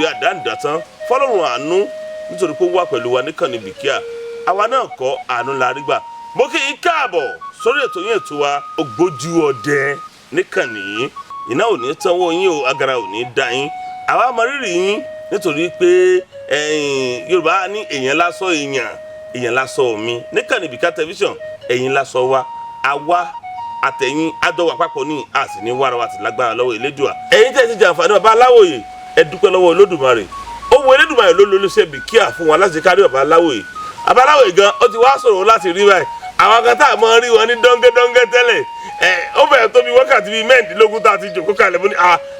Orí àdáǹdàtán fọlọ́run àánú, nítorí pé ó wà pẹ̀lú wa níkànnì Bìkíà. Àwa náà kọ́, àánú la rí gbà. Mo kí i káàbọ̀ sórí ètò yín, ètò wa, Ògbójú Ọdẹ níkànnì yìí. Iná ò ní tánwó yín o, agara ò ní dá yín. Àwa mọ rírì yín, nítorí pé Yorùbá ní èèyàn lásán èèyàn, èèyàn lásán mi. Níkànnì Bìkíà Tẹlifíṣàn, ẹ̀yin lásán wa. Àwa àtẹ̀yìn àdọ́wà papọ̀ ní a sì ní wàrà wa ti lágbára lọ́wọ́ Elédùà. Ẹ̀yin tẹ́ ti jàǹfààní bàbá Aláwòye, ẹ dúpẹ́ lọ́wọ́ Olódùmarè. Ó wo Elédùmarè ló lólùṣẹ́ Bìkíà fún wa láti kárí bàbá Aláwòye. Bàbá Aláwòye gan ó ti wá sọ̀rọ̀ láti rí báyìí. Àwọn kan tá a mọ̀ rí wọn ní dọ́ngẹ́dọ́ngẹ́ tẹ́lẹ̀ ẹ, ó fẹ́ẹ̀ tó bí wákàtí bíi 16 tá a ti jòkó kalẹ̀. Fún ni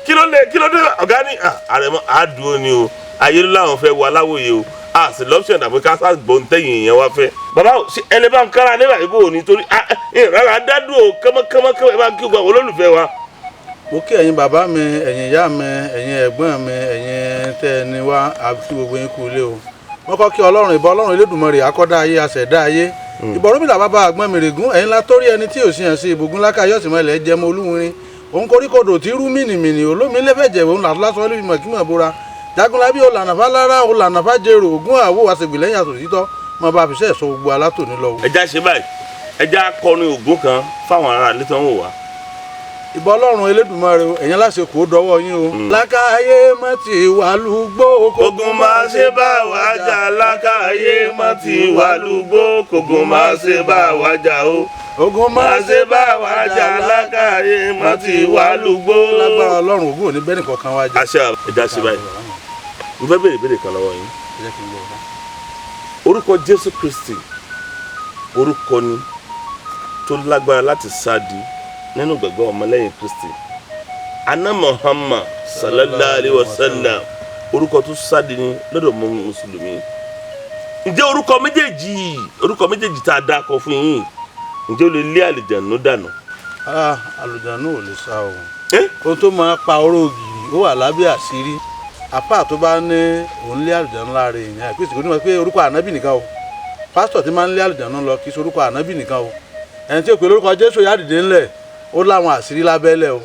kí ló lé, kí ló dé? Ọ̀gá ní àrẹ̀mọ àdúró ni o, ayé ló láwọn fẹ́ wọ Aláwòye o. A sì lọ́pṣọ̀n dàbí ká sá gbóǹtẹ̀yìn yẹn wá fẹ́. Bàbá o, ṣe ẹni bá ń kára nígbà yìí bò ní torí ìrànlá dádùn o kánmọ́kánmọ́. Ẹ bá ń kí gbogbo àwọn olólùfẹ́ wa. Mo kí ẹ̀yin bàbá mi, ẹ̀yin ìyá mi, ẹ̀yin ẹ̀gbọ́n mi, ẹ̀yin tẹ́ ẹ ní wá àti gbogbo yín kú ilé o. Wọ́n kọ́ kí Ọlọ́run, ìbọn Ọlọ́run Elédùmarè, akọ́dá ayé, aṣẹ̀dá ayé, ìbọ̀rọ̀mìlà bàbá àgbọ̀n mìrègún, ẹ̀yin la torí ẹni tí ò sí yàn sí ìbògún lákà yọ̀sìn mọ́lẹ̀ jẹmọ olúwinrin òun koríkodò tí rú mìnìmìnì olómi lẹ́fẹ̀jẹ̀ òun làlásán olúfimọ̀ kí mọ̀ bóra jagunlabi olànàfà lára olànàfà jèrò ògún àwò àṣegbèlẹ́yìn àtòsítọ́ mọ bá fi sẹ́ẹ̀sọ gbogbo alátòní lọ. Ẹja ṣe báyìí, ẹja kọrin Ògún kan fáwọn ará ilé tó ń wò wá. Ìbọn Ọlọ́run Elédùmarè o, ẹ̀yin aláṣẹ kò dọwọ́ yín o. Lákàáyé mọ́ ti wà lúgbó. Kógun máa ṣe bá wa jà, lákàáyé má ti wà lúgbó, kógun máa ṣe bá wa jà o. Ogun máa ṣe bá wa jà, lákàáyé má ti wà lúgbó. Lágbára Ọlọ́run, Ògún ò ní bẹ́ẹ̀ nìkan wá jẹ. Àṣà ẹja ṣe báyìí, mo fẹ́ béèrè ìbéèrè kan lọ́wọ́ yín. Ẹ jẹ́ kí n gbọ́ ọ. Orúkọ Jésù Kristi, orúkọ ni tó lágbára láti sádi nínú ìgbàgbọ́ ọmọlẹ́yìn Kristi. Aná Muhammad sallallahu alayhi wa sallam, orúkọ tó sádi ni lọ́dọ̀ ọmọ mùsùlùmí. Ǹjẹ́ orúkọ méjèèjì tá a dá kọ fún yín, ǹjẹ́ ó lè lé àlìjànú dànù? Ah, àlùjànnú ò lè sá o. Eh? Ohun tó máa pa oró ògiri, ó wà lábẹ́ àṣírí. Àpá tó bá ní òun lé àlùjànnú lára èèyàn, àìpèsè kò ní mọ̀ pé orúkọ ànábì nìkan o. Pásítọ̀ tí máa ń lé àlùjànnú lọ, kì í ṣe orúkọ ànábì nìkan o. Ẹni tí ó pè lórúkọ Jésù yá dìde ńlẹ̀, ó láwọn àṣírí lábẹ́lẹ̀ o.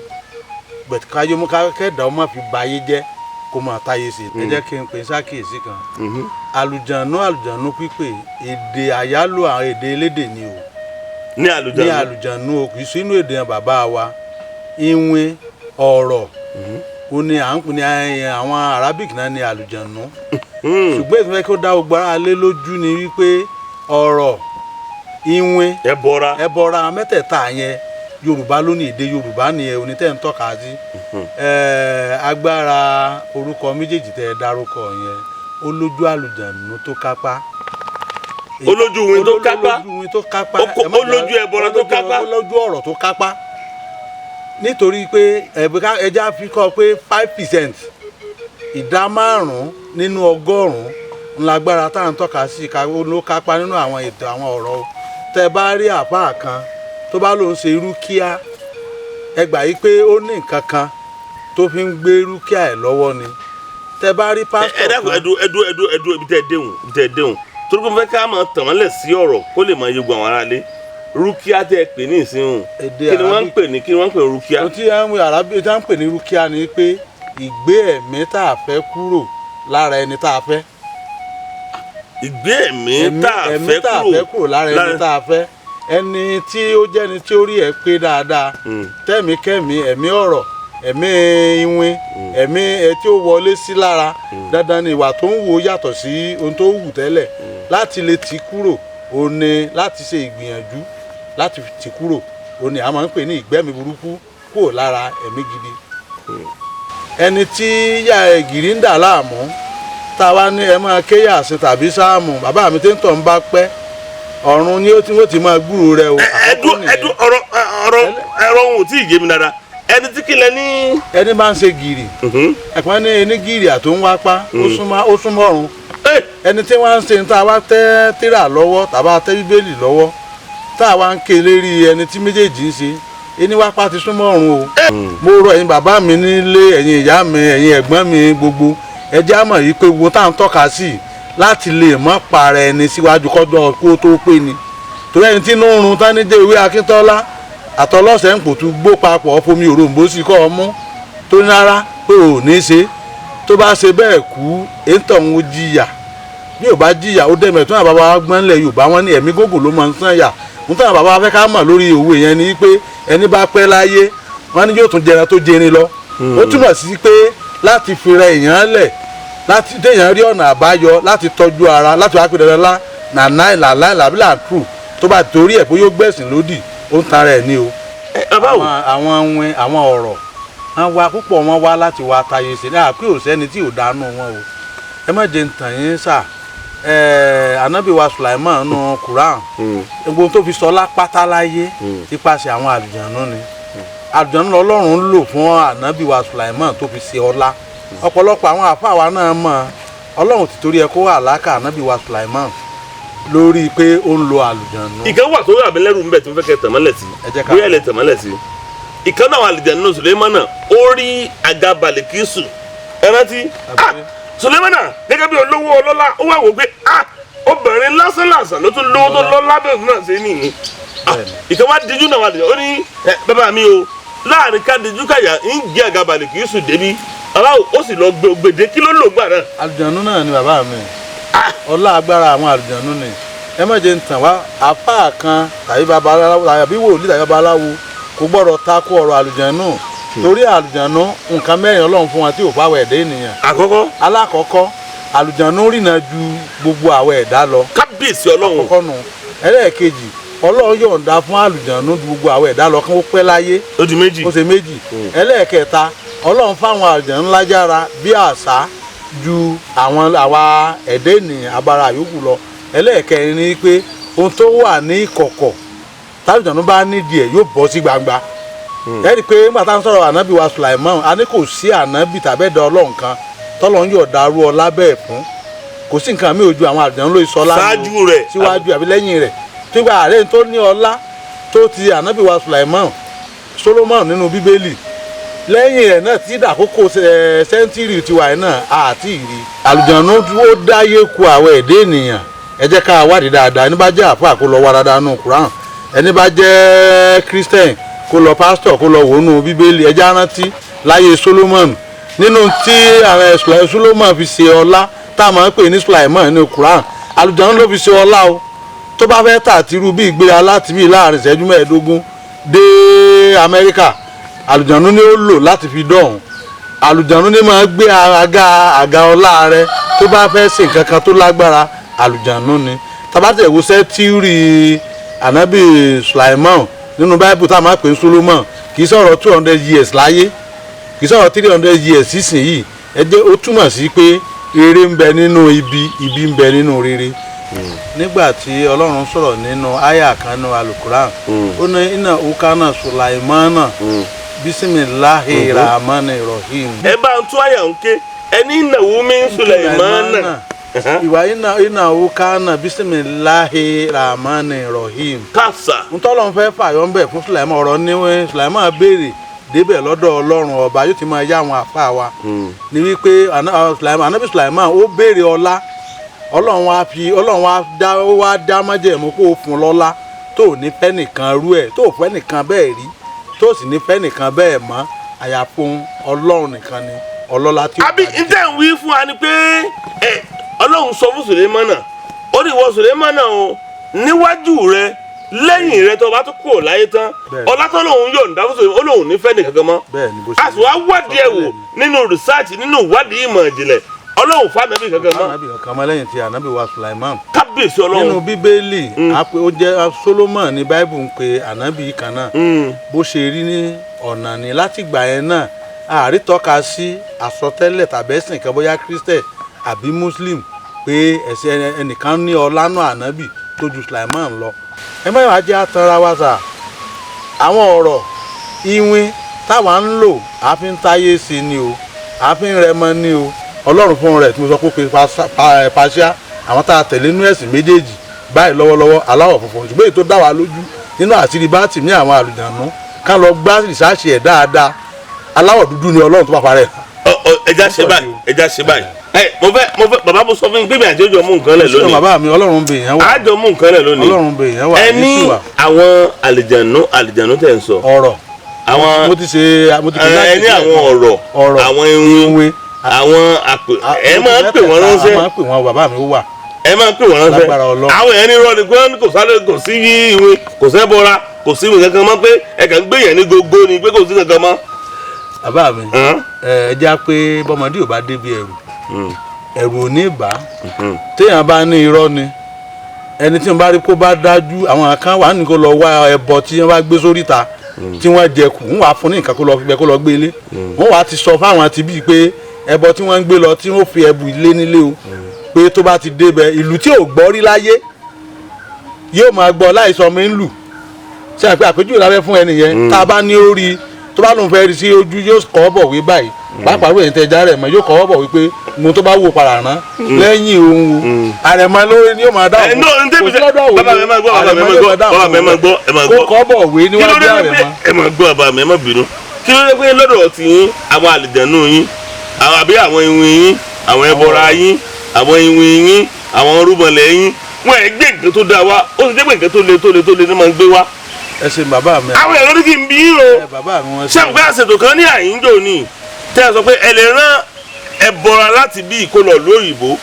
Bẹ̀t káyé mú kẹ́dà ó má fi ba ayé jẹ́, kó máa táyé sí i. Ẹ jẹ́ kí n pè é sákìyèsí kan. Àlùjànnú, àlùjànnú pípè, èdè àyálò àwọn èdè elédè ni o. Ní Ní àlùjànnú. Àlùjànnú o, kì í sínú èdè yẹn bàbá wa. Ìwìn ọ̀rọ̀ o ní à ń pè ní àwọn Arabic náà ní àlùjànnú. Ṣùgbọ́n ètò ìfẹ́ kí ó dá gbogbo ara lé lójú ni wípé ọ̀rọ̀, ìwìn, ẹ bọra. Ẹbọra mẹ́tẹ̀ẹ̀ta yẹn, Yorùbá ló ní, èdè Yorùbá ni ẹ onítẹ̀ ń tọ́ka sí. Agbára orúkọ méjèèjì tẹ́ ẹ dárúkọ yẹn, ó lójú àlùjànnú tó kápá. Olójú win tó kápá. Olójú win tó kápá. Ó lójú ẹbọra tó kápá. Ó lójú ọ̀rọ̀ tó kápá, nítorí pé ẹja fi kọ́ pé 5%, ìdá 5 nínú ọgọ́rùn-ún ńlágbára tá à ń tọ́ka sí ká ó ló kápá nínú àwọn ètò àwọn ọ̀rọ̀ o. Tẹ́ bá rí àpá kan tó bá lóun ṣe irú kíá, ẹ gbà yí pé ó ní nǹkan kan tó fi ń gbé irú kíá ẹ̀ lọ́wọ́ ni. Tẹ́ bá rí Ẹ pásítọ̀ dákun, kan ẹdú ẹdú ẹdú ẹdú, ibi tẹ́ ẹ déhùn, ibi tẹ́ ẹ déhùn, torí pé mo fẹ́ ká máa tàn mọ́lẹ̀ sí ọ̀rọ̀ kó lè máa yegun àwọn aráalé. Rúkìá tẹ́ ẹ pè ní ìsinyìí, Èdè kí ni wọ́n ń Arabic. pè ní, kí ni wọ́n ń pè ní rúkìá? Ohun tí àwọn Àràbí tí wọ́n ń pè ní rúkìá ni pé ìgbé ẹ̀mí tá a fẹ́ kúrò lára ẹni tá a fẹ́. Ìgbé ẹ̀mí tá a Ẹ̀mí fẹ́ tá a kúrò fẹ́ kúrò lára ẹni tá a fẹ́. Ẹni tí ó jẹ́ni tí ó rí ẹ pé dáadáa, tẹ́mi kẹ́mi, ẹ̀mí ọ̀rọ̀, ẹ̀mí iwin, ẹ̀mí ẹ tí ó wọlé sí lára, dandan ni ìwà tó ń wò yàtọ̀ sí ohun tó wù tẹ́lẹ̀. Láti lè tì kúrò, ó ní láti ṣe ìgbìyànjú láti tì kúrò. Ó ní a máa ń pè ní ìgbẹ́mi burúkú kúrò lára ẹ̀mí gidi. Ẹni tí yà ẹ gìrì ń dà láàmú, tá a wá ní ẹ máa ké Yàsín tàbí sáàmù, bàbá mi tí ń tọ̀ ń bá pẹ́ ọ̀run ni ó ti wọ́n ti máa gbúrò rẹ o. Ẹdú. Àkọ́kọ́ nìyẹn. Ẹdú, ọ̀rọ̀ ọ̀rọ̀ ẹ̀rọ ohun ò tí ì yé mi dáadáa. Ẹni tí kìlẹ̀ ní. Ẹni bá ń ṣe gìrì, ẹ̀pọ́n ní ẹni gìrì àtó ń wá pa, ó súnmọ́, ó súnmọ́ ọ̀run. Ẹni tí wọ́n ń ṣe ní tá a wá tẹ́ tírà lọ́wọ́ tàbá tẹ́ Bíbélì lọ́wọ́, tá a wá ń ké lérí ẹni tí méjèèjì ń ṣe, ẹni wá pa ti súnmọ́ ọ̀run o. Mo rọ ẹ̀yin bàbá mi nílé, ẹ̀yin ìyá mi, ẹ̀yin ẹ̀gbọ́n mi gbogbo, ẹ jẹ́ á mọ̀ yìí pé gbogbo tá à ń tọ́ka sí láti lè mọ́ para ẹni síwájú kọ́jọ́ kó tó pé ni. Torí ẹni tí inú ń run tán ní jẹ́ ìwé Akíntọ́lá àtọlọ́sẹ̀ ń pòtú gbó papọ̀, fomi òrombó sí kọ́ ọ mú tó ní rárá pé ò ní ṣe. Tó bá ṣe bẹ́ẹ̀ kú, ètò òun ó jìyà. Bí ò bá jìyà, ó dẹ̀mẹ̀ tó àwọn bàbá wa gbọ́n lẹ̀ Yorùbá, wọn ní ẹ̀mí gógùn ló máa ń sàn yà. Ń tàn bàbá wa fẹ́ ká mọ̀ lórí òwe yẹn ni pé ẹni bá pẹ́ láyé, wọn ní yóò tún jẹran tó jẹrin lọ. Ó túmọ̀ sí pé láti fi rẹ èèyàn lẹ̀, láti téèyàn rí ọ̀nà àbáyọ láti tọ́jú ara, láti wá pé dandan lá nànáì làláì làbí làǹtrù, tó bá torí ẹ̀ pé yóò gbẹ̀sìn lódì, ó ń tara ẹ̀ ní o. Ẹ bàbá o. Àwọn win àwọn ọ̀rọ̀ wọn wá púpọ̀, wọn wá láti wá tayé sí ní àpé òsẹ́ni tí ò dánú wọn o. Ẹ má jẹ́ ń tàn yín sà. Ànábì wa Sulaiman nù Quran, gbogbo tó fi sọ lápátá láyé ipasẹ̀ àwọn àlùjànnú ni. Àlùjànnú lọ́lọ́run ń lò fún ànábì wa Sulaiman tó fi ṣe ọlá. Ọ̀pọ̀lọpọ̀ àwọn àfáà wa náà mọ̀ Ọlọ́run ti torí ẹ kó àlákà ànábì wa Sulaiman lórí pé ó ń lo àlùjànnú. Ìkan wà tó yà mí lẹ́rù ńbẹ̀ tí mo fẹ́ kẹ́ tẹ̀mọ́lẹ̀ sí. Ẹ jẹ́ ká- Bóyá lè tẹ̀mọ́lẹ̀ sí. Ìkan náà àlùjànnú Sùlẹ́mánà, ó rí àga Bàlíkísù, ẹ rántí? Ah, Sùlẹ́mánà gẹ́gẹ́ bí olówó ọlọ́lá, ó wà wò pé ah, obìnrin lásán làsàn ló tún lówó tó lọ́lá bẹ́ẹ̀ náà ṣe nìyí. Ah, ìkan wá díjú náà wà lè ó ní ẹ bàbá mi o, láàrin ká díjú káyà ń gbé àga Bàlíkísù débi aláwọ, ó sì lọ gbé ògbèdè. Kí ló lò gbà náà? Àlùjànnú náà ni bàbá mi. Ọlá agbára àwọn àlùjànnú ni. Ẹ má jẹ́ ń tàn wá, àfáà kan tàbí babaláwo tàbí wòlíì tàbí babaláwo kò gbọ́dọ̀ takò ọ̀rọ̀ àlùjànnú, torí àlùjànnú, nǹkan mẹ́rin Ọlọ́run fún wa tí ò fáwọn ẹ̀dá ènìyàn. Àkọ́kọ́. Alákọ̀ọ́kọ́, àlùjànnú rìnà ju gbogbo àwọn ẹ̀dá lọ. Kábíyèsí Ọlọ́run. Àkọ́kọ́ nù. Ẹlẹ́ẹ̀kejì, Ọlọ́run yọ̀ǹda fún àlùjànnú ju gbogbo àwọn ẹ̀dá lọ kí wọ́n pẹ́ láyé. Ó di méjì. Ó ṣe méjì. Ẹlẹ́ẹ̀kẹta, Ọlọ́run fáwọn àlùjànnú lágbára bí àṣà ju àwọn àwa ẹ̀dá ènìyàn abara yòókù lọ. Ẹlẹ́ẹ̀kẹrin ni pé ohun tó wà ní ìkọ̀kọ̀ tálùjànnú bá nídìí ẹ̀, yóò bọ́ sí gbangba. Ẹ rí i pé nígbà tá à ń sọ̀rọ̀ ànábì wa Sulaiman, a ní kò sí ànábì tàbẹ́dọ̀ Ọlọ́run kan tọ́lọ́run yóò dàrú ọlá bẹ́ẹ̀ fún. Kò sí nǹkan mi ò ju àwọn àlùjànnú ló sọ lánàá Ṣáájú rẹ̀. síwájú àbí lẹ́yìn rẹ̀ tó gba ààrẹ tó ní ọlá tó ti ànábì wa Sulaiman, Solomon nínú Bíbélì, lẹ́yìn rẹ̀ náà tí dàkókò century tiwa yìí náà àti ìrì àlùjànnú ó dáyé ku àwọn ẹ̀dá ènìyàn. Ẹ jẹ́ ká wádìí dáadáa. Ẹni bá jẹ́ àfáà, kó lọ wá dáadáa nù Quran. Ẹni bá jẹ́ Christian, kó lọ pásítọ̀, kó lọ wò nù Bíbélì. Ẹ jẹ́ á rántí láyé Solomon, nínú tí àwọn Solomon fi ṣe ọlá tá a máa ń pè ní Sulaiman nínú Quran, àlùjànnú ló fi ṣe ọlá o. Tó bá fẹ́ tà tìrú bí ìgbéra láti bí láàrin ìṣẹ́jú 15 dé Amẹ́ríkà, àlùjànnú ni ó lò láti fi dọ̀hún. Àlùjànnú ni máa gbé àga ọlá rẹ tó bá fẹ́ ṣe nǹkan kan tó lágbára. Àlùjànnú ni tabatẹ̀ wo century ànábì Sulaiman nínú Báíbù tá a máa pè ní Solomon, kì í sọ̀rọ̀ 200 years láyé, kì í sọ̀rọ̀ 300 years sísìnyìí. Ẹ jẹ́ ó túmọ̀ sí pé rere ń bẹ nínú ibi, ibi ń bẹ nínú rere. Nígbà tí Ọlọ́run sọ̀rọ̀ nínú àyà kan nínú Alukuran, ó ní iná ukana Sulaimana bisimilahi rahmani rahim. Ẹ bá ń tún àyà ń ké. Ẹni ìnáwó mi ń Sulaimana. Ìwà iná ukana bisimilahi rahmani rahim. Kásà. Ntọ́lọ́run fẹ́ fàyọ́ ń bẹ̀ fún Sulaiman, ọ̀rọ̀ ní Sulaiman béèrè débẹ̀ lọ́dọ̀ Ọlọ́run ọba, yóò ti máa yá àwọn àfa wa ní wípé anabi Sulaiman ó béèrè ọlá, Ọlọ́run wá fi Ọlọ́run wá dá, ó wá dá májẹ̀mú kó o fún lọ́lá tó ò ní fẹ́ nìkan rú ẹ̀, tó ò fẹ́ nìkan bẹ́ẹ̀ rí, tó sì ní fẹ́ nìkan bẹ́ẹ̀ mọ́, àyàfo Ọlọ́run nìkan ni ọlọ́lá tí ó Àbí bá jẹ́. ntẹ̀ ń wí fún wa ni pé ẹ Ọlọ́run sọ fún Sùlẹ́mánà, ó ní ìwọ Sùlẹ́mánà o, níwájú rẹ, lẹ́yìn rẹ, tó bá tún kúrò láyé tán, Bẹ́ẹ̀ni. ọlá tó lòun yọ̀ǹda fún Sùlẹ́mánà, ó lòun ní fẹ́ nìkan kan mọ́. Bẹ́ẹ̀ ni bó ṣe A sì wá wádìí ẹ̀ wò nínú research, nínú ìwádìí ìmọ̀ ìjìnlẹ̀, Ọlọ́run fún ànábì kankan mọ́. Ànábì kankan mọ́ lẹ́yìn tí ànábì wa Sulaiman. Kábíyèsí Nínú Ọlọ́run. Bíbélì, a pè ó jẹ́ Solomon ní Báíbù ń pe ànábì kan náà. Bó ṣe rí ní ọ̀nà ní láti gbà yẹn náà, àárí tọ́ka sí àsọtẹ́lẹ̀ tàbí ẹ̀sìn kan, bóyá Christian àbí Muslim, pé ẹ̀sìn ẹnìkan ní ọlánà ànábì tó ju Sulaiman lọ. Ẹ má wàá jẹ́ àtànra wa sà. Àwọn ọ̀rọ̀ ìwìn táwa ń lò, àfi ń táyé sí ni o, àfi ń rẹmọ ni o. Ọlọ́run fún rẹ̀ tí mo sọ pé pàṣẹ àwọn tá a tẹ̀lé nínú ẹ̀sìn méjèèjì báyìí lọ́wọ́lọ́wọ́, aláwọ̀ funfun, ṣùgbọ́n èyí tó dá wa lójú nínú àṣírí bá tì ní àwọn àlùjànnú, ká lọ gbá research ẹ̀ dáadáa, aláwọ̀ dúdú ni Ọlọ́run tó bá parẹ́. Ẹja ṣe báyìí, ẹja ṣe báyìí. Ẹ mo fẹ́ bàbá, mo sọ fún yín pé mi àti ojú ọmú nǹkan lẹ̀ Ṣé lónìí. bàbá mi, Ọlọ́run bè yẹn wà. Àjọ mú nǹkan lẹ̀ lónìí. Ọlọ́run bè yẹn wà. Ẹni Jésù wà. Àwọn àlìjànú tẹ̀ ń sọ, Ọ̀rọ̀ àwọn mo ti ṣe, mo ti fi ẹ ní àwọn ọ̀rọ̀ ọ̀rọ̀ àwọn irun ìwé Àwọn àpè ẹ máa ń pè wọ́n ránṣẹ́. A máa ń pè wọ́n, bàbá mi, ó wà. Ẹ máa ń pè wọ́n ránṣẹ́. Lágbára Ọlọ́run. Àwọn èèyàn ní irọ́ ni pé wọ́n ní kò sáré, kò sí ìwé, kò sẹ́bọra, kò sí ìwé kankan mọ́, pé ẹ kàn ń gbé yẹn ní gógó ni, pé kò sí kankan mọ́. Bàbá mi, Hàn? ẹ já pé bọ́mọdé ò bá débi ẹ̀rù, ẹ̀rù ò ní bà á. Téèyàn bá ní irọ́ ni, ẹni tí wọ́n bá rí kó bá dájú, àwọn kan wà ní kó lọ wá ẹbọ tí wọ́n bá gbé sórí ta tí wọ́n jẹ kù, wọ́n wàá fún ní nǹkan kó lọ fi bẹ, kó lọ gbé ilé. Wọ́n wàá ti sọ fáwọn àti bíi pé ẹbọ tí wọ́n ń gbé lọ, tí wọ́n fi ẹbù ilé nílé o, pé tó bá ti débẹ̀, ìlú tí ò gbọ́ rí láyé yóò máa gbọ́ láìsọ mi ń lù ṣe àpè àpèjúwe lábẹ́ fún ẹni yẹn. Tá a bá ní ó rí, tó bá lóun fẹ́ rí sí ojú, yóò kọ́ bọ̀ wí báyìí, pàápàá ròyìn tẹ ẹja rẹ̀ mọ́, yóò kọ́ bọ̀ wí pé mo tó bá wò padà rán lẹ́yìn òun o, àrẹ̀mọ lórí ni yóò máa dáhùn. Ẹ, no, n tẹ́bi sẹ́, bàbá mi, ẹ máa gbọ́, bàbá mi, ẹ máa gbọ́, bàbá mi, ẹ máa gbọ́, ẹ máa kó gbọ́. kọ́ bọ̀ wí Kí ló níwájú dé pé àrẹ̀mọ. Ẹ máa gbọ́, bàbá mi, ẹ má bínú. Kí ló dé pé lọ́dọ̀ tí yín, àwọn àlìjẹ̀nú yín, àwọn àbí àwọn iwin yín, àwọn ẹbọra yín, àwọn iwin yín, àwọn rúbọlẹ̀ yín, wọ́n ẹ̀ gbé nǹkan tó dáa wá, ó sì jẹ́ pé nǹkan tó le tó le tó le ní máa ń gbé wá? Ẹ ṣe, bàbá mi. Àwọn èèyàn lórí kí n bí yín o. Ẹ, bàbá mi, wọ́n Ṣé àwọn pé àṣetò kan ní àyíǹjò ni tẹ́ ẹ sọ pé ẹ lè rán ẹbọra láti bí ìkólọ̀ lóyìnbó,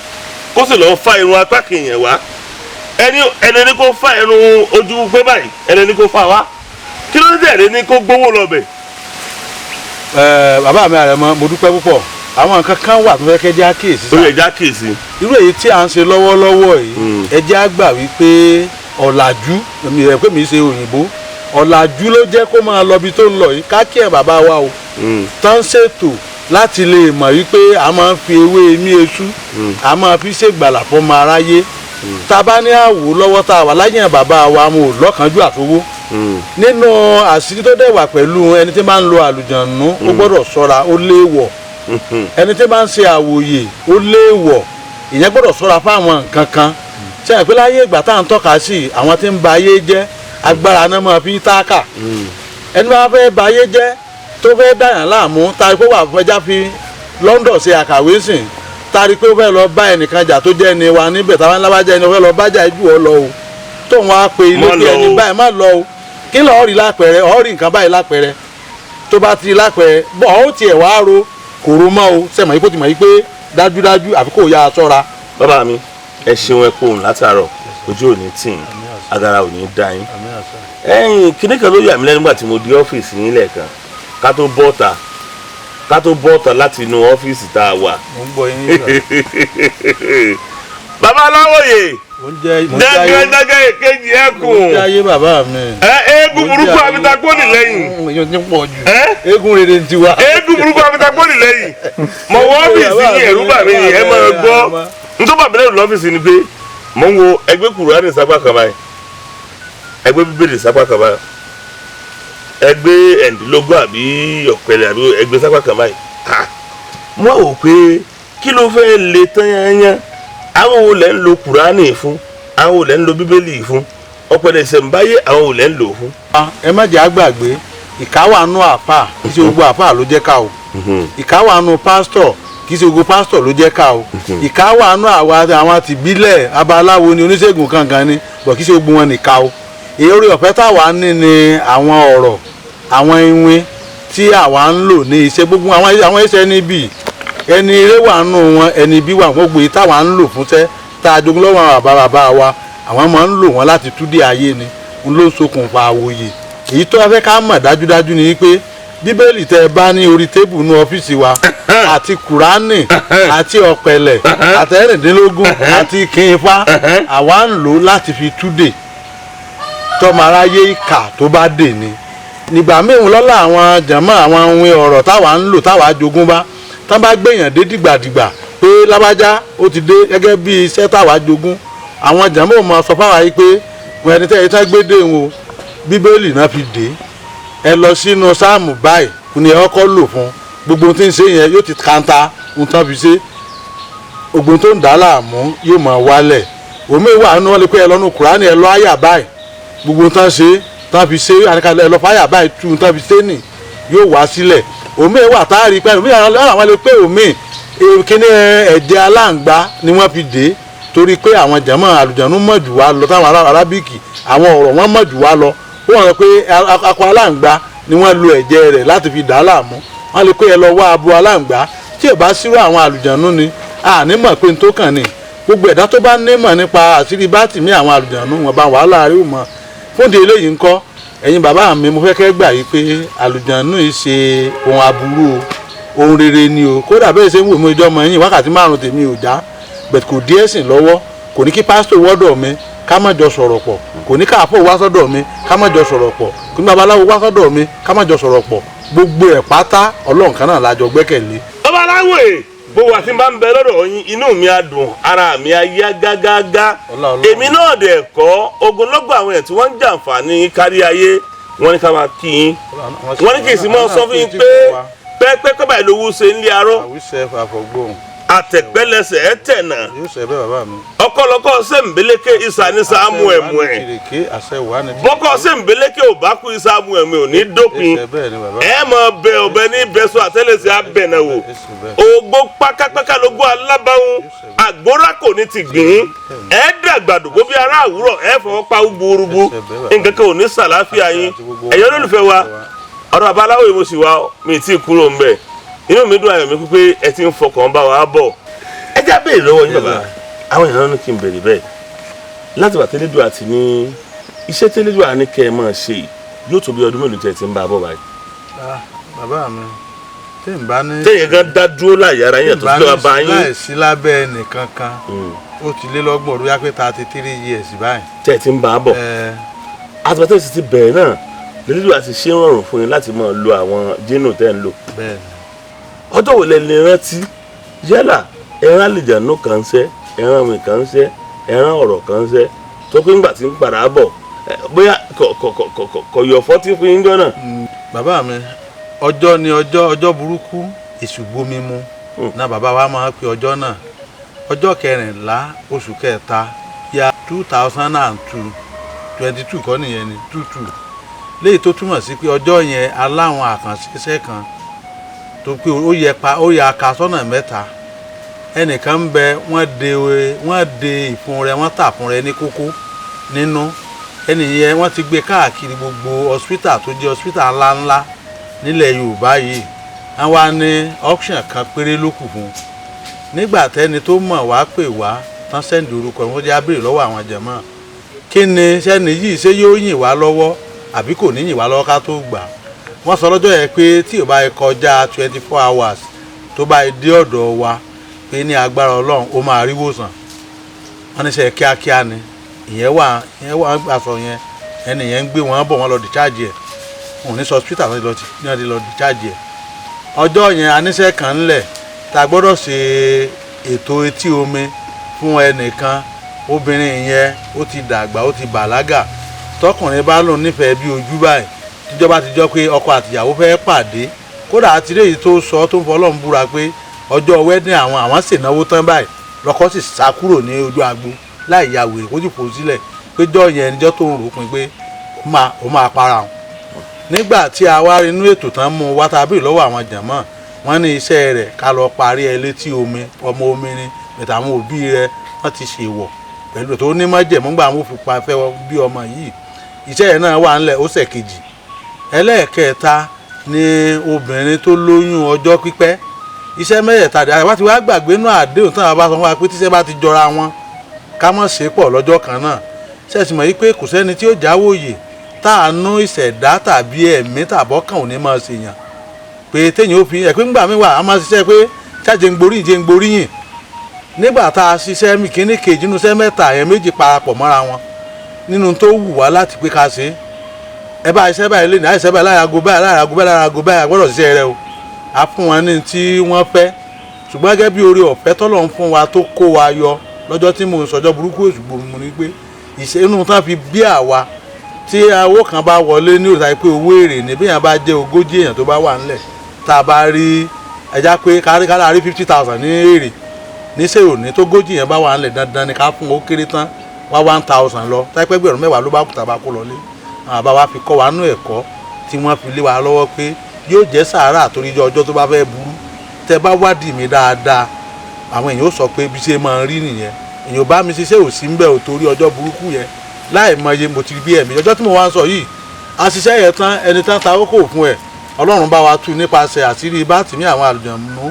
kó sì lọ́ọ́ fa irun apá kìnyẹn wá, ẹni ẹni ní kó fa irun ojú pé báyìí, ẹni ní kó fa wá, kí ló dé ẹni ní kó gbówó lọ bẹ̀? Ẹ, bàbá mi àrẹ̀mọ, mo dúpẹ́ púpọ̀. Àwọn nǹkan kan wà tó fẹ́ kẹ́ jẹ́ àkíyèsí Ó sá. yẹ já kíyèsí. Irú èyí tí à ń ṣe lọ́wọ́lọ́wọ́ yìí, ẹ jẹ́ á gbà wípé ọ̀làjú, èmi rẹ̀ pé mi ṣe òyìnbó, ọ̀làjú ló jẹ́ kó máa lọ ibi tó ń lọ yìí. Ká kí ẹ̀ bàbá wa o, tán ṣètò láti lè mọ̀ wípé a máa ń fi ewé imí eṣú, a máa fi ṣègbàlà fọmọ aráyé. Tá a bá ní àwò lọ́wọ́ tá a wà láyé bàbá wa, mo ò lọ́kànjú àtowó nínú àṣírí tó dẹ̀ wà pẹ̀lú ẹni tí máa ń lo àlùjànnú, ó gbọ́dọ̀ ṣọ́ra, ó léèwọ̀. Ẹni tí máa ń ṣe àwòyè, ó léèwọ̀, ìyẹn gbọ́dọ̀ ṣọ́ra fáwọn nǹkan kan. Ṣe àpé láyé ìgbà tá à ń tọ́ka sí, àwọn tí ń ba ayé jẹ́, agbára náà máa fi táàkà. Ẹni bá fẹ́ ba ayé jẹ́, tó fẹ́ dàyàn láàmú, tari pé wà fẹjá fi London ṣe àkàwé sìn, tari pé ó fẹ́ lọ bá ẹnìkan jà tó jẹ́ ẹni wa níbẹ̀, táwọn ńlá bá jẹ́ ẹni ó fẹ́ lọ bá jà jù ọ lọ o, tóun wá pe ilé Má pé lọ ẹni o. báyìí, má lọ o, kí lọ́ọ́ rí lápẹ̀rẹ̀, ọ́ rí nǹkan báyìí lápẹ̀rẹ̀, tó bá ti lápẹ̀rẹ̀ bọ́ ọ́ tiẹ̀ wá ro kòró mọ́ o, sẹ́mọ̀ yìí kó ti mọ̀ yìí pé dájúdájú àfi kò yá a ṣọ́ra. Bàbá mi, ẹ ṣeun, ẹ kú òun látàárọ̀, ojú ò ní tì yín, agara ò ní dá yín. Ẹ̀yin kíní kan ló yà mí lẹ́nu nígbà tí mo di ọ́fíìsì yín lẹ́ẹ̀kan, ká tó bọ́ta láti inú ọ́fíìsì tá a wà. Mo ń gbọ́ yín yín sà. Bàbá Aláwòye. Mo ń jẹ́, mo ń jẹ́ ayé. Dẹ́gẹ́dẹ́gẹ́ èkejì Mo ń ẹkùn. jẹ́ ayé, bàbá mi. Ẹ eégún burúkú abitakóni lẹ́yìn. Èèyàn ti ń pọ̀ jù. Ẹ Eégún rere ń tiwa. Eégún burúkú abitakóni lẹ́yìn. Mo wọ ọ́fíìsì yín, ẹ̀rú bà mí ni. Ẹ máa gbọ́ nítorí bàbá lẹ́rù lọ́fíìsì ni pé mo ń wo ẹgbẹ́ Kùránì sápá kan báyìí, ẹgbẹ́ Bíbélì sápá kan báyìí, ẹgbẹ́ ẹ̀ǹdínlógún àbí ọ̀pẹ̀lẹ̀ àbí ẹgbẹ́ sápá kan báyìí. Ha! Mo wá wò pé kí ló fẹ́ le tán yányán? Àwọn wo lẹ́ ń lo Kùránì fún? Àwọn wo lẹ́ ń lo Bíbélì fún? Ọ̀pẹ̀lẹ̀ ìṣẹ̀ǹbáyé, àwọn wo lẹ́ ń lò fún? Ẹ má jẹ́ àgbàgbé, ìkáwàánú àfà, kì í ṣe gbogbo àfà ló jẹ́ ká o. Ìkáwàánú pásítọ̀, kì í ṣe gbogbo pásítọ̀ ló jẹ́ ká o. Ìkáwàánú àwa àwọn tìbílẹ̀, abaláwo ni, oníṣègùn kankan ni, bọ̀ kì í ṣe gbogbo wọn nìka o. Èyí orí ọ̀fẹ́ táwa ní ni àwọn ọ̀rọ̀, àwọn iwin tí àwa ń lò ní iṣẹ́ gbogbo àwọn iṣẹ́ níbí, ẹni eré wà nù wọn, ẹni ibi wà. Gbogbo èyí táwa ń lò fúnṣẹ́ tá a jogún lọ́wọ́ àwọn bàbá bàbá wa, àwọn máa ń lò wọ́n láti túdé ayé ni, n ló ń ṣokùnfà àwòyè. Èyí tó a fẹ́ ká mọ̀ dájúdájú ni wípé Bíbélì tẹ́ ẹ bá ní orí tébù ní ọ́fíìsì wa, àti Kùránì, àti ọ̀pẹ̀lẹ̀, àtẹ̀rìndínlógún, àti kínfà, àwa ń lò láti fi túdè tọmọ aráyé ìkà tó bá dè ní nígbà míì lọ́la. Àwọn jàmọ́, àwọn ohun ọ̀rọ̀ táwa ń lò, táwa jogún bá, tán bá gbèyàn dé dìgbàdìgbà pé lábájá ó ti dé, gẹ́gẹ́ bí iṣẹ́ táwa jogún, àwọn jàmọ́ ò mọ sọ fáwa yìí pé wọn ẹni tẹ́ ẹ tán gbé dé wọn o, Bíbélì náà fi dé, ẹ lọ sínú sáàmù báyìí ni ẹ kọ́kọ́ lò fún gbogbo ohun tí ń ṣe yẹn, yóò ti kanta ohun tán fi ṣe, ogun tó ń dà á láàmú yóò máa wálẹ̀. Omi wà nínú wọn lè pé ẹ lọ́nu Kùránì, ẹ lọ àyà báyìí, gbogbo tán ṣe tán fi ṣe àníkàlẹ̀, ẹ lọ fàyà báyìí tú tán fi ṣe nì, yóò wá sílẹ̀. Omi wà tá a rí pé omi àwọn lè pé omi kíní ẹ̀jẹ̀ aláǹgbá ni wọ́n fi dé, torí pé àwọn jàmọ́ àlùjànnú mọ̀ jù wá lọ, táwọn arábíkì, àwọn ọ̀rọ̀ wọn mọ̀ jù wá lọ. Wọ́n sọ pé akọ aláǹgbá ni wọ́n lo ẹ̀jẹ̀ rẹ̀ láti fi dà á láàmú. Wọ́n lè pé ẹ lọ wá abo aláǹgbá. Tí ò bá sírò àwọn àlùjànnú ni a ní mọ̀ pé n tó kàn ní. Gbogbo ẹ̀dá tó bá nímọ̀ nípa àṣírí bátìmí àwọn àlùjànnú wọn bá wàhálà rí mọ̀. Fúndì eléyìí ńkọ́, ẹ̀yin bàbá mi, mo fẹ́ kẹ́ gbà yìí pé àlùjànnú yìí ṣe ohun aburú o, ohun rere ni o. Kódà bẹ́ẹ̀ ṣe ń wò mí ọjọ́ mọ́ yín, wákàtí 5 tèmi ò já bẹ̀t kò dí ẹ̀sìn lọ́wọ́. Kò ní kí pásítọ̀ wọ́dọ̀ mi ká má jọ sọ̀rọ̀ pọ̀, kò ní káàpọ̀ wá sọ́dọ̀ mi ká má jọ sọ̀rọ̀ pọ̀, kò ní babaláwo wá sọ́dọ̀ mi ká má jọ sọ̀rọ̀ pọ̀. Gbogbo ẹ̀ pátá Ọlọ́run kan náà la jọ gbẹ́kẹ̀lé. Babaláwo, gbogbo àti bá ń bẹ lọ́dọ̀ yín, inú mi á dùn, ara mi á yá gágágá. Èmi náà dẹ̀ kọ́ ogunlọ́gọ̀ àwọn ẹ̀ tí wọ́n ń jàǹfààní kárí ayé. Wọ́n ní ká máa kí yín, wọ́n ní kì í sì máa sọ fún yín pé pẹ́ẹ́pẹ́ báyìí lówó ṣe ń lé arọ́, àtẹ̀pẹ́lẹsẹ̀ ẹ̀ tẹ̀nà, ọkọlọkọ sẹ́ǹbẹ̀lẹ́kẹ̀ ìsà ní sàmú ẹ̀mú ẹ̀, bọ́kọ sẹ́ǹbẹ̀lẹ́kẹ̀ ò bá kú ìsàmú ẹ̀mú ẹ̀ ò ní dópin. Ẹ mọ bẹ ọbẹ ní bẹsọ àtẹlẹsẹ abẹnàwò ògbó pákápáká lógún alábàáhùn àgbórá kò ní ti gbìn. Ẹ dàgbàdùgbò bí ará àwúrọ̀, ẹ fọwọ́ pa gbúrúgbú, nǹkan kan ò ní sàláfíà yín. Ẹ̀yọ́ olólùfẹ́ wa, ọ̀rọ̀ babaláwo yìí mo sì wá, mi tí kúrò ń bẹ̀. Inú mi dùn, ayọ̀ mi pé ẹ ti ń fọkàn bá wa bọ̀. Ẹ já béèrè lọ́wọ́ yín bàbá, àwọn èèyàn ní kí n béèrè bẹ́ẹ̀ láti wà tẹ́lẹ́dùn àti ní iṣẹ́ tẹ́lẹ́dùn àní kẹ́ ẹ máa ṣe yóò tó bí ọdún mélòó tẹ́ ẹ ti ń bá a bọ̀ báyìí? Bàbá mi, tí n bá ní. Téèyàn gan dá dúró láyé ara yẹn tó fi wá bá yín. Láìsí lábẹ́ ẹnìkan kan, ó ti lé lọ́gbọ̀n ọdún, yá pé 33 years báyìí. Tẹ́ ẹ ti ń bá a bọ̀, àtìgbà tẹ́ ẹ sì ti bẹ̀rẹ̀ náà lẹ́lẹ́dùn àti ṣé ń rọrùn fún yín láti máa lo àwọn jínù tẹ́ ń lò? Bẹ́ẹ̀ni. Ọjọ́ wo lẹ lè rántí, yálà ẹran àlìjànú kan ń ṣẹ́, ẹran àwìn kan ń ṣẹ́, ẹran ọ̀rọ̀ kan ń ṣẹ́, tó pé ńgbà tí ń padà bọ̀ bóyá kò yọ̀ fọ́tí fún yín jọ náà? Bàbá mi, ọjọ́ ni ọjọ́, ọjọ́ burúkú èṣù gbomi mu náà bàbá wa máa ń pe ọjọ́ náà. Ọjọ́ 14 oṣù kẹta ya 2002, 22 kọ́ nìyẹn ni, 22, léyìí tó túmọ̀ sí pé ọjọ́ yẹn aláwọn àkànṣe iṣẹ́ kan tó pé ó yẹ pa, ó yẹ aka sọ́nà mẹ́ta. Ẹnìkan ń bẹ, wọ́n de ìfun rẹ̀, wọ́n tà fún rẹ̀ ní kókó nínú. Ẹnì yẹn, wọ́n ti gbé káàkiri gbogbo hospital tó jẹ́ hospital ńláńlá nílẹ̀ Yorùbá yìí. Wọ́n wá ní option kan péré ló kù fún un. Nígbà tẹ́ni tó mọ̀ wá pè wá tán, send orúkọ wọn, jẹ́ abéèrè lọ́wọ́ àwọn jẹ̀mọ́, kí ni sẹ́ni yìí, ṣé yóò yìn wá lọ́wọ́ àbí kò ní yìn wá lọ́wọ́ ká tó gbà? Wọ́n sọ lọ́jọ́ yẹn pé tí ò bá kọjá 24 hours tó bá dé ọ̀dọ̀ wa, pé ní agbára Ọlọ́run, ó máa rí wòsàn. Wọ́n ní sẹ́ kíákíá ni ìyẹn wà, ìyẹn wà aṣọ yẹn. Ẹni yẹn ń gbé wọn bọ̀, wọ́n lọ discharge ẹ̀. Wọn ò ní sọ hospital náà ti lọ discharge ẹ̀. Ọjọ́ yẹn, aníṣẹ́ kan ńlẹ̀ tá a gbọ́dọ̀ ṣe ètò etí omi fún ẹnìkan. Obìnrin yẹn, ó ti dàgbà, ó ti bàlágà. Tọkùnrin bá lòun nífẹ̀ẹ́ bí ojú báyìí, tíjọba ti jọ pé ọkọ àtìyàwó fẹ́ pàdé. Kódà àti léyìí tó sọ, tó ń fọlọ́run búra pé ọjọ́ wedding àwọn, àwọn ṣènáwó tán báyìí, lọ́kọ sì sá kúrò ní ojú agbo láì ya wèrè, kó sì fò sílẹ̀ pé jọ́ yẹn níjọ́ tó ń rò pin pé ó máa para wọn. Nígbà tí a wá inú ètò tán mú wá tàbí lọ́wọ́ àwọn jàmọ́, wọ́n ní iṣẹ́ rẹ̀ ká lọ parí ẹ létí omi. Ọmọ omi ni bẹ̀tẹ̀, àwọn òbí rẹ̀ wọ́n ti ṣèwọ̀ pẹ̀lú tó ní májẹ̀mú gbà wọ́n fi pa fẹ́ bí ọmọ yìí. Iṣẹ́ yẹn náà wà ńlẹ̀, ó ṣẹ̀ kejì. Ẹlẹ́ẹ̀kẹta ni obìnrin tó lóyún ọjọ́ pípẹ́. Iṣẹ́ mẹ́tẹ̀ẹ̀ta dẹ̀ àwa ti wá gbàgbé náà, àdéhùn táwọn bá sọ fún wa pé tíṣẹ́ bá ti jọra wọn, ká mọ̀ ṣe pọ̀ lọ́jọ́ kan náà. Ṣẹ̀sì mọ̀ yí pé kò sẹ́ni tí ó jáwòye táànú ìṣẹ̀dá tàbí ẹ̀mí tàbọ́kàn ò ní máa ṣèyàn pé téèyàn ó fi ẹ̀ pé ńgbà míì wà á máa ṣiṣẹ́ pé ṣáàjẹ́ ń gboríyìn, jẹ́ ń gboríyìn. Nígbà tá a ṣiṣẹ́ mi kíní kejì nínú iṣẹ́ mẹ́ta yẹn, méjì parapọ̀ mọ́ra wọn nínú tó wù wá láti pé ká ṣe é. Ẹ bá iṣẹ́ báyìí lé ní àìṣẹ́ báyìí, láàrin aago báyìí, láàrin aago báyìí, láàrin aago báyìí, a gbọ́dọ̀ ṣiṣẹ́ rẹ o. A fún wọn ní tí wọ́n fẹ́, ṣùgbọ́n gẹ́gẹ́ bí oore ọ̀fẹ́ tọ́lọ̀ ń fún wa tó kó wa yọ lọ́jọ́ tí mo ń sọjọ́ burúkú Òṣùgbò mu ni pé ìṣe inú tán fi bí àwa tí owó kan bá wọlé ní òòtà pé owó èrè ní bí èèyàn bá jẹ́ 40 èèyàn tó bá wà ńlẹ̀, tá a bá rí ẹja pé kárí rí 50,000 ní èrè níṣẹ́ òní, tó gójì yẹn bá wà ńlẹ̀, dandan ni ká fún ó kéré tán wá 1,000 lọ. Táìpẹ́ gbẹ̀rún mẹ́wàá ló bá kù tá a bá kó lọlé. Àwọn bàbá wa fi kọ́ wa nú ẹ̀kọ́ tí wọ́n fi lé wa lọ́wọ́ pé yóò jẹ́ sàárà torí ọjọ́ tó bá fẹ́ burú. Tẹ bá wádìí mi dáadáa, àwọn èèyàn ó sọ pé bí ṣe máa ń rí nìyẹn. Èèyàn bá mi ṣiṣẹ́ ò sí ń bẹ̀ ò torí ọjọ́ burúkú yẹn. Láì mọye mo ti bí ẹ̀mí ọjọ́ tí mo wá ń sọ yìí, àṣìṣe yẹn tán, ẹni tán ta ó kò fún ẹ̀, Ọlọ́run bá wa tú nípasẹ̀ àṣírí bátìmí àwọn àlùjànnú.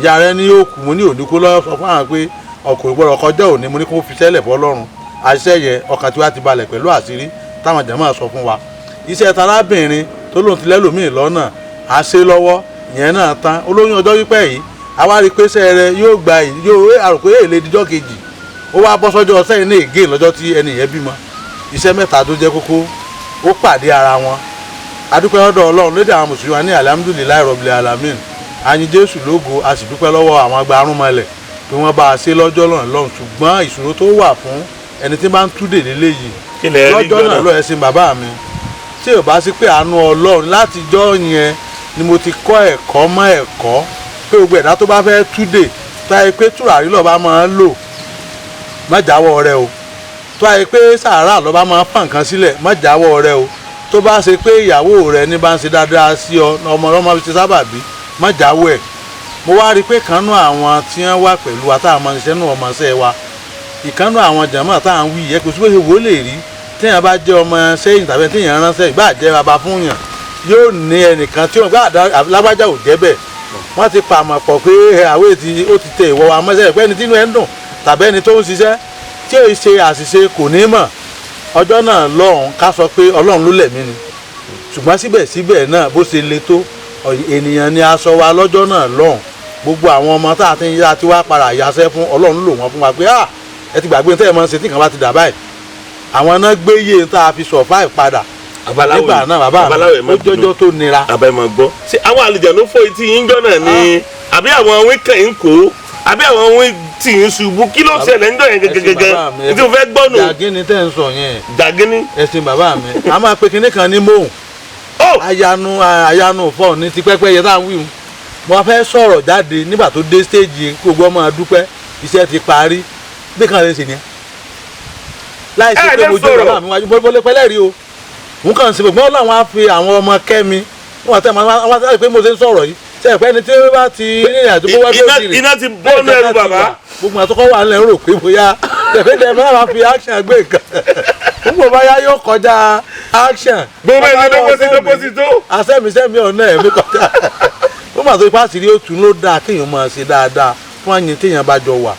Ìyá rẹ ní yóò kú, mo ní òní kú lọ́wọ́, sọ fún àwọn pé ọkùnrin gbọ́dọ̀ kọjá òní, mo ní kó fi sẹ́lẹ̀ bọ́ lọ́rùn. Àṣìṣe yẹn ọkàn tiwa ti balẹ̀ pẹ̀lú àṣírí táwọn jàmáà sọ fún wa. Iṣẹ́ tarábìnrin tó lóun ti lẹ́lòmíì lọ́nà àṣẹ lọ́wọ́ ìyẹn náà tán. Olóyún ọjọ́ wípẹ́ yìí àwa rí i pé iṣẹ́ rẹ yóò gba yóò àròpé èlé díjọ́ kejì, ó wá bọ́ sọ́jọ́ sẹ́yìn ní ègé lọ́jọ́ tí ẹni yẹn bímọ. Iṣẹ́ mẹ́ta tó jẹ́ kókó ó pàdé ara wọn. Adúpẹ́ lọ́dọ̀ Ọlọ́run lédè àwọn mùsùlùmí wa ní alhamdulilayi rọ̀bìlẹ̀ alamin, àyìn Jésù lógo. A sì dúpẹ́ lọ́wọ́ àwọn agbárùnmọ̀lẹ̀ pé wọ́n bá a ṣe lọ́jọ́ náà lọ́hùn. Ṣùgbọ́n ìṣòro tó wà fún ẹni tí bá ń túdè lélẹ́yìí Kí lẹ rí lọ́jọ́ gbọ́ náà náà? lọ ẹ̀sìn bàbá mi, tí ò bá sí pé àánú Ọlọ́run, látijọ́ yẹn ni mo ti kọ́ ẹ̀kọ́ mọ́ ẹ̀kọ́ pé gbogbo ẹ̀dá tó bá fẹ́ túdè, tó ayé pé tùràrí lọ́ba máa ń lò, má jáwọ́ rẹ o. Tó ayé pé sàárà lọ́ba máa ń fà nǹkan sílẹ̀, má jáwọ́ rẹ o. Tó bá ṣe pé ìyàwó rẹ ní bá ń ṣe dáadáa sí ọ, ọmọ ọlọ́mọ fi ṣe sábàbí, má jáwọ́ ẹ̀. Mo wá rí i pé kanú àwọn tí wọ́n wà pẹ̀lú wa tá a máa ń ṣiṣẹ́ nù ọmọọṣẹ́ wa, ìkànnù àwọn jàmáà tá à ń wí yẹ, kò sí bó ṣe wò ó lè rí, téèyàn bá jẹ́ ọmọ sẹ́yìn tàbí téèyàn ránṣẹ́, ìbá jẹ́ bàbá fún yàn, yóò ní ẹnìkan tí wọ́n gbà lágbájá ò jẹ́ bẹ́ẹ̀. Wọ́n ti pàmò pọ̀ pé ẹ, àwẹ̀ tí ó ti tẹ ìwọ wa mọ́ṣẹ́ pé ẹni tínú ẹ̀ ń dùn tàbí ẹni tó ń ṣiṣẹ́ tí ò ṣe àṣìṣe kò ní mọ̀. Ọjọ́ náà lọ́hùn ká sọ pé Ọlọ́run ló lẹ̀mí ni, ṣùgbọ́n síbẹ̀síbẹ̀ náà bó ṣe le tó, ènìyàn ni aṣọ wa lọ́jọ́ náà lọ́hùn. Gbogbo àwọn ọmọ tá a ti ń yá tí wàá padà yàṣẹ́ fún, Ọlọ́run lò wọ́n fún wa pé ah, ẹ ti gbàgbé tẹ́ ẹ máa ń ṣe tí nǹkan bá ti dà báyìí. Àwọn náà gbé iye tá a fi survive padà Babaláwo nígbà náà. Bàbá babaláwo ẹ̀ mi, má ó jọjọ́ tó nira. Àbá ẹ̀ máa gbọ́, ṣé àwọn àlùjànnú fọ́ etí yín jọ́ náà ni, àbí àwọn wíkàn ń kó, àbí àwọn wí tì ń ṣubú? Kí ló ṣẹlẹ̀ ń jọ yẹn gẹ́gẹ́gẹ́ tí mo fẹ́ gbọ́ nù? Jàgínní tẹ́ ń sọ yẹn. Jàgínní. Ẹ̀sìn bàbá mi, a máa pe kinní kan ní móhùn. Ó Ayanu ayanu fọ ní ti pẹ́pẹ́ yẹ tá à ń wí. Mo fẹ́ sọ̀rọ̀ jáde nígbà tó dé stage kí gbogbo ọmọ dúpẹ́ iṣẹ́ ti parí, bí kan lè ṣe nìyẹn láì sí Ẹ pé lè mo jó sọ̀rọ̀. Bàbá mi wájú mo lè pẹ́lẹ́ rí o, n kàn sí gbogbo làwọn á fi àwọn ọmọ kẹ́ mi wọn àti àwọn àti pé mo ṣe ń sọ̀rọ̀ yìí ṣe é pé ẹni tí ó bá ti rìnrìn àjò bó wá Iná lóòdì rè iná ti bọ́nú ẹrù bàbá. Gbogbo àtọkọ wà lẹ́ rò pé bóyá tẹ̀fẹ́ tẹ̀fẹ́ máa fi action gbé nǹkan, gbogbo báyá yóò kọjá action. Gbogbo ẹni lọ́pọ̀sí lọ́pọ̀sí tó. Asẹ́misẹ́mi ọ̀nà ẹ̀mí kọjá ó mà tó ipá sírí òtún ló dáa kéèyàn máa ṣe dáadáa fún àyìn téèyàn bá jọ wà.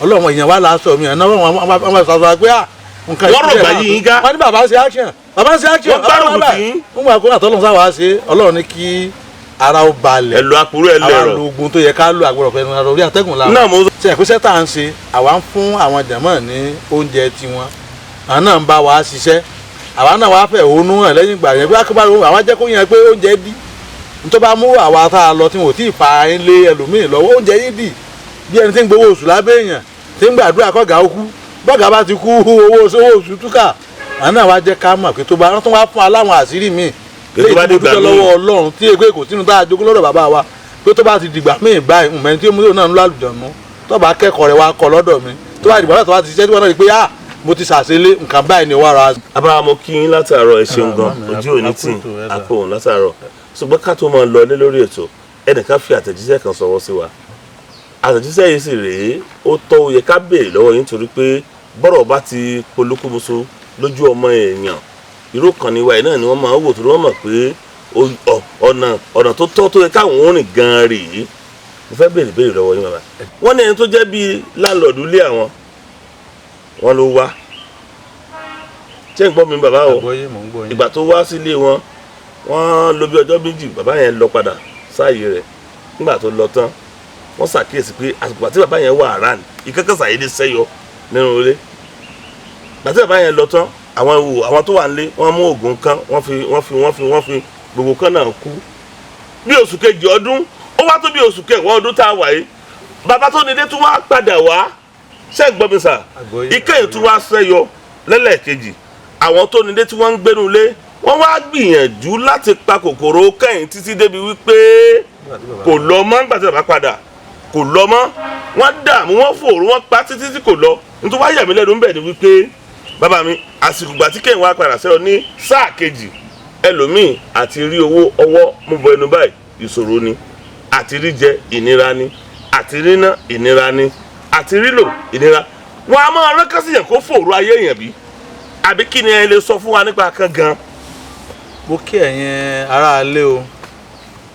Ọlọ́run èèyàn wà lásọ mi àná wọn máa sọ pé à nǹkan Wọ́n rọ̀gbà yí yín ká. Wọ́n ní bàbá ṣe action, bàbá ṣe action. Wọ́n gbárùkù tì yín. Wọ́n gbà kó àtọ́lọ́run sáwà ṣe, Ọlọ́run ní kí ara ó balẹ̀. Ẹ lo àpòrò ẹ Àwa lẹ̀rọ̀. lo oògùn tó yẹ ká lo àgbọ̀rọ̀ fẹ́ẹ́ ara orí atẹ́gùn la Náà mo ṣe ẹ̀kúṣẹ́ tá à ń ṣe, àwa ń fún àwọn jàmọ́ ní oúnjẹ tiwọn, àwọn náà ń bá wa ṣiṣẹ́, àwa náà wàá fẹ̀ òónú hàn lẹ́yìn ìgbà yẹn bí wàá àwa jẹ́ kó yẹn pé oúnjẹ dí nítorí bá mú àwa tá a lọ tí wọn ò tí ì fa ẹ̀ lé ẹlòmíì lọ́wọ́, oúnjẹ yìí dì bí ẹni tí ń gbowó oṣù lábẹ́ èèyàn tí ń gbàdúrà kọ́gà ó kú, bọ́gà bá ti kú, owó oṣù túkà. Àwọn náà wá jẹ́ ká mọ̀ pé tó bá wọ́n tún wá fún aláwọn àṣírí míì Pé tó bá léyìí tí mo dìgbà dúpẹ́ míì. lọ́wọ́ Ọlọ́run tí ègbé kò sínú tá a jogún lọ́dọ̀ bàbá wa pé tó bá ti dìgbà míì báyìí mẹ́ni tí ó mú yóò náà ń lọ àlùjọ̀nù, tó bá kẹ́kọ̀ọ́ rẹ̀ wá kọ́ lọ́dọ̀ mi, tó bá dìgbà náà tó bá ti ṣiṣẹ́ tí wọ́n náà rí pé ah, mo ti ṣàṣelé nǹkan báyìí ni wàá ra. Abáwo kí yín látàárọ̀, ẹ ṣeun gan. Àmín, Ojú òní tì àpò ètò ẹ̀dá. Àpò òun látàárọ̀, ṣùgbọ́n ká tó máa lọ lé lórí ètò, ẹnìkan fi àtẹ̀jíṣẹ́ kan sọwọ́ sí wa. Àtẹ̀jíṣẹ́ yìí sì rèé, ó tọ́, ó yẹ ká béèrè lọ́wọ́ yín torí pé bọ́rọ̀ bá ti polúkúmuṣu lójú ọmọ èèyàn, irú kan ní wa yìí náà ni wọ́n máa ń wò torí wọ́n mọ̀ pé ọ̀nà tó tọ́ tó yẹ káwọn ó rìn gan-an rèé. Mo fẹ́ béèrè béèrè lọ́wọ́ yín bàbá. Wọ́n ní ẹni tó jẹ́ bíi láńlọ́ọ̀dù ilé àwọn, wọ́n ló wá. Ṣé ń gbọ́ mi bàbá o? Àgbọ́yé, mò ń gbọ́ yín. Ìgbà tó wá sílé wọn, wọ́n lò bí ọjọ́ 2, bàbá yẹn lọ padà sáàyè rẹ̀. Nígbà tó lọ tán, wọ́n ṣàkíyèsí pé àsìkò àti bàbá yẹn wà around, ìkẹ́kẹ́ sàyédé sẹ́yọ nínú ilé. Àti bàbá yẹn lọ tán, àwọn ewu àwọn tó wà nílé, wọ́n mú oògùn kan, wọ́n fi wọ́n fi wọ́n fi wọ́n fi gbogbo kan náà kú. Bí oṣù kejì ọdún ó wá tó bí oṣù kẹwàá ọdún tá a wà yìí, bàbá tó nílé tún wá padà wá. Ṣé ń gbọ́ mi sà? Àgbọ́yé. Ìkẹyìn tún wá sẹ́yọ lẹ́lẹ́kejì. Àwọn tó nílé tí wọ́n ń gbénu lé, wọ́n wá gbìyànjú láti pa kòkòrò kẹ́yìn títí débi wípé kò lọ mọ́. Nígbà tí bàbá padà kò lọ mọ́, wọ́n dààmú, wọ́n fòrò, wọ́n pa títí tí kò lọ. Nítorí wá yà mí lẹ́nu ńbẹ̀ ni wípé bàbá mi, àsìkò ìgbà tí kẹ́yìn wá padà sẹ́yọ ní sáà kejì, ẹlòmíì àti rí owó ọwọ́ mú bọ ẹnu báyìí ìṣòro ni, àti rí jẹ ìnira ni, àti ríná ìnira ni, àti rílò ìnira. Wọn a máa rán kásìyàn kó fòrò ayé èèyàn bí, àbí kí ni ẹ lè sọ fún wa nípa kan gan? Mo kí ẹ̀yin aráalé o.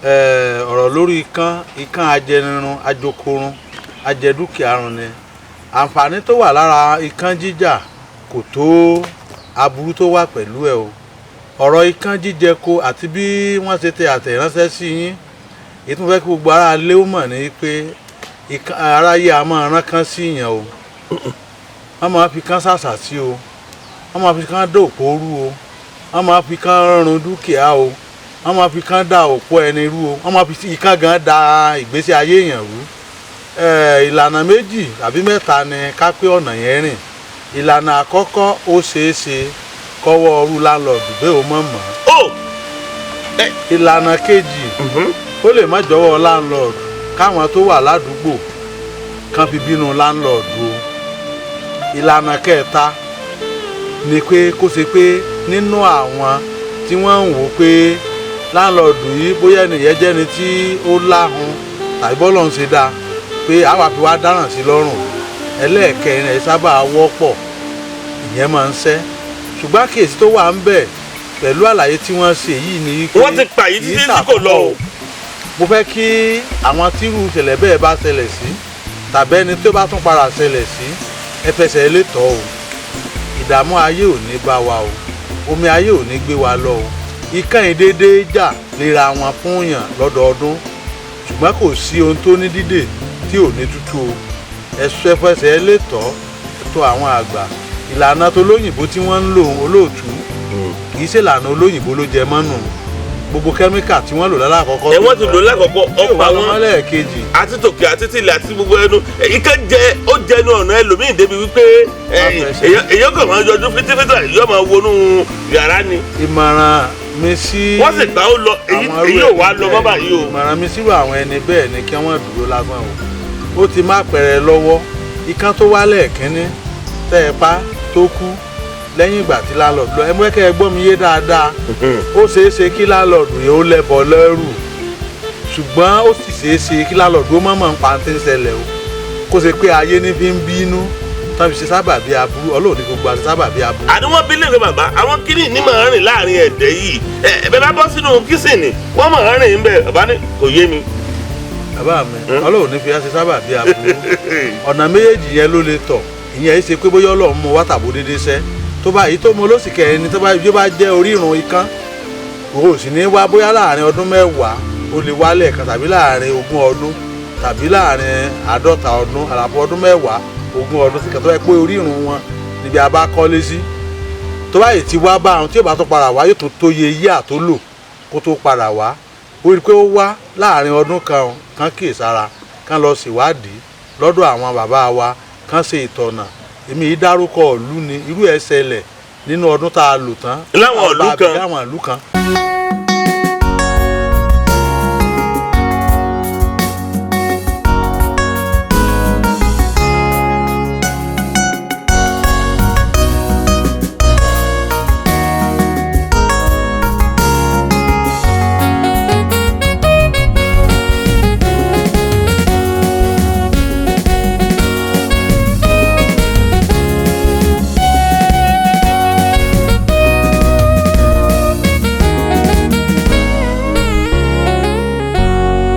Ọ̀rọ̀ lórí ikán, ikán ajẹnirun, ajokorun, ajẹdúkìá run ni. Àǹfààní tó wà lára ikán jíjà kò tó aburú tó wà pẹ̀lú ẹ̀ o. Ọ̀rọ̀ ikán jíjẹ ko àti bí wọ́n ṣe tẹ àtẹ̀ránṣẹ́ sí yín, èyí tó fẹ́ kí gbogbo ará ilé ó mọ̀ ní pé aráyé a máa rán kán sí yàn o. Wọ́n máa fi kán ṣàṣà sí o, wọ́n máa fi kán dòpò rú o, wọ́n máa fi kán run dúkìá o, wọ́n máa fi kán da òpó ẹni rú o, wọ́n máa fi ikán gan da ìgbésí ayé èèyàn rú. Ìlànà méjì tàbí mẹ́ta ni ká pé ọ̀nà yẹn rìn. Ìlànà àkọ́kọ́, ó ṣeé ṣe kọ́wọ́ ọrú láńlọ́ọ̀dù bẹ́ẹ̀ ó mọ̀ mọ́. Ó Ìlànà kejì, ó lè má jọ̀wọ́ láńlọ́ọ̀dù, káwọn tó wà ládùúgbò kan fi bínú láńlọ́ọ̀dù o. Ìlànà kẹta ni pé kó ṣe pé nínú àwọn tí wọ́n ń wò pé láńlọ́ọ̀dù yìí, bóyá ẹnìyẹn jẹ́ni tí ó láhun tàbí bọ́lọ̀ ń ṣe dáa pé àwa fi wá dáràn sí lọ́rùn. Ẹlẹ́ẹ̀kẹrin ẹ̀ sábà wọ́pọ̀, ìyẹn máa ń ṣẹ́, ṣùgbọ́n àkíyèsí tó wà ń bẹ̀ pẹ̀lú àlàyé tí wọ́n ṣe yìí ni pé Wọ́n ti pa yìí kì í títí tí kò lọ o. Mo fẹ́ kí àwọn tírú ìṣẹ̀lẹ̀ bẹ́ẹ̀ bá ṣẹlẹ̀ sí tàbí ẹni tó bá tún padà ṣẹlẹ̀ sí, ẹ fẹsẹ̀ létọ́ o. Ìdààmú ayé ò ní bá wa o, omi ayé ò ní gbé wa lọ o. Ikán yìí déédéé jà léra wọn fún yàn lọ́dọọdún, ṣùgbọ́n kò sí ohun tó ní dídè tí ò ní tútù o. Ẹ̀sọ́ ẹfẹsẹ̀ létọ́ ẹ̀tọ́ àwọn àgbà. Ìlànà tó lóyìnbó tí wọ́n ń lò, olóòtú, kì í ṣe ìlànà olóyìnbó ló jẹ mọ́nù. Gbogbo kẹ́míkà tí wọ́n lò lálákọ̀ọ́kọ́ Ẹ wọ́n ti lò lákọ̀ọ́kọ́ tí ò ọ̀pọ̀ wá àwọn lọ́mọ lẹ́ẹ̀kejì. Àti tòkè àti tìlẹ̀ àti gbogbo ẹnu, ikán jẹ, ó jẹnu ọ̀nà ẹlòmíì débi wípé Má fẹsẹ̀. èèyàn kàn máa yọjú fitifiti, yóò máa wọnú yàrá ni. Ìmọ̀ràn mi sí Wọ́n sì gbà ó lọ, èyí àwọn èyí irú ò wá ẹni lọ bẹ́ẹ̀ mọ́ báyìí o. Ìmọ̀ràn mi sírò àwọn ẹni bẹ́ẹ̀ ni kí wọ́n dúró lásán o. Ó ti má pẹ̀rẹ̀ lọ́wọ́. Ikán tó wá lẹ́ẹ̀kínní tẹ́ ẹ pa tó kú lẹ́yìn ìgbà tí láńlọ́ọ̀dù lọ, ẹ mú kẹ́ ẹ gbọ́ mi yé dáadáa, ó ṣeé ṣe kí láńlọ́ọ̀dù yẹn ó lẹ́bọ lẹ́rù, ṣùgbọ́n ó sì ṣeé ṣe kí láńlọ́ọ̀dù ó mọ̀ọ́mọ̀ ń pa tí ń ṣẹlẹ̀ o, kó ṣe pé ayé ní fi ń bínú tán fi ṣe sábàbí aburú. Ọlọ́run ní gbogbo àti sábàbí aburú. Àní wọ́n bí léèrè bàbá, àwọn kíní ní máa rìn láàrin ẹ̀dẹ́ yìí, ẹ ẹ bá bọ́ sínú kísìnì, wọ́n máa rìn ń bẹ̀. Bàbá ní kò yé mi. Bàbá mi, Ọlọ́run ní fi á ṣe sábàbí aburú. Ọ̀nà méjèèjì yẹn ló lè tọ̀. Ìyẹn yìí ṣe pé bóyá Ọlọ́run mú wá tàbó déédéé sẹ́ tó bá èyí tó mú olóṣì kẹrin ni, tó bá yóò bá jẹ́ orírun ikán, o sì ní wá bóyá láàrin ọdún 10 ó lè wá lẹ́ẹ̀kan, tàbí láàrin 20 ọdún, tàbí láàrin 50 ọdún, àlàfo ọdún 10, 20 ọdún sí kan tó bá yẹ pé orírun wọn níbi a bá kọ́lé sí. Tó bá yìí ti wá bá àwọn tí yóò bá tó padà wá, yóò tó tó iye yíyà tó lò kó tó padà wá. Ó rí i pé ó wá láàrin ọdún kan kan, kíyèsára, kán lọ ṣèwádìí lọ́dọ̀ àwọn bàbá wa, kán ṣe ìtọ̀nà. Èmi yìí dárúkọ ìlú ni irú ẹ̀ ṣẹlẹ̀ nínú ọdún tá a lò tán. Láwọn ìlú kan. Láwọn ìlú kan.